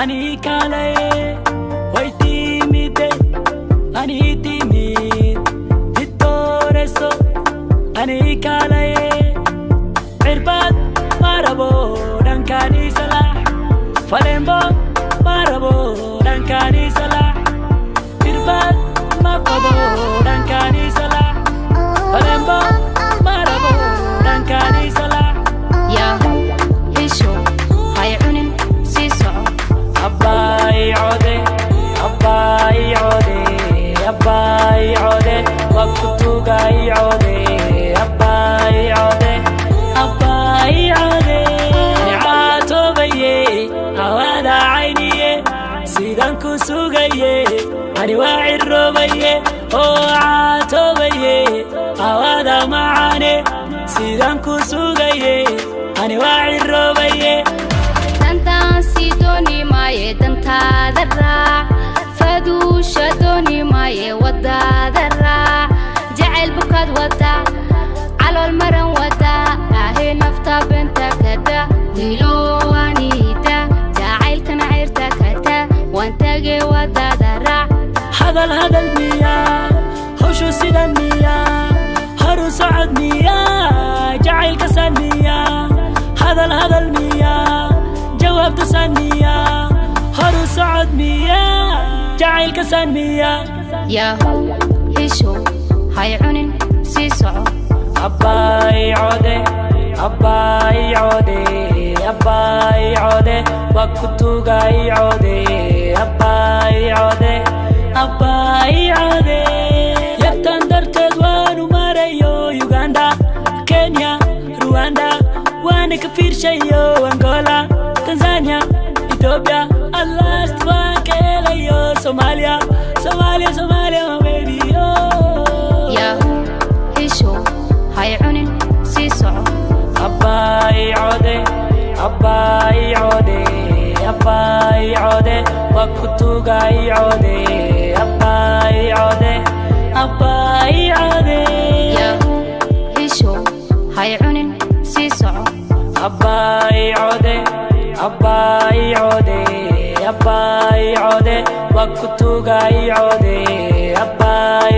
Ani kalaye waytimide ani timid ditoreso ani kalaye cirbad marabo dhankani salax falembo marabo dhankani salax cirbad maqabo dhankani salax falembo marabo dhankani salax Yahoo, hisho, hay cunin, sii soco. Abbaay code, abbaay code, abbaay code, waa ku tugay code, abbaay code, abbaay code. Ani caatoobaye, hawada cayniye, sidaan ku sugaye, ani waa ciroobaye, oo caatoobaye, hawada macaane, sidaan ku sugaye, ani waa ciroobaye. Dantaan sii dooni maaye, dantaada raac. Faduusha dooni maaye, wadaada raac. Jacayl bukaad wada, calool maran wada, ahe nafta beenta kada, wiilo waaniida, jacaylkana ceyrta kada, waan tage wadaada raac. Hadal hadal miyaa, hawshu sidan miyaa, horu socod miyaa, jacaylka san miyaa, hadal hadal miyaa, jawaabta san miyaa, horu socod miyaa, jacaylka san miyaa. Yahoo, hisho, hay cunin, sii soco. Abbaay code, abbaay code, abbaay code, waa ku tugay code, abbaay code, abbaay code. Yartan darteed waanu marayo Uganda, Kenya, Rwanda, waana ka fiirshayo Angola, Tanzania, Ethiopia, at last waan ka helayo Somalia, Somalia, Somalia, my baby, oh. Yahoo, hisho, hay cunin, sii soco. Abbaay code, abbaay code, abbaay code, waa ku tugay code, abbaay code, abbaay code. Yahoo, hisho, hay cunin, sii soco. Abbaay code, abbaay code, abbaay code, waa ku tugay code, abbaay.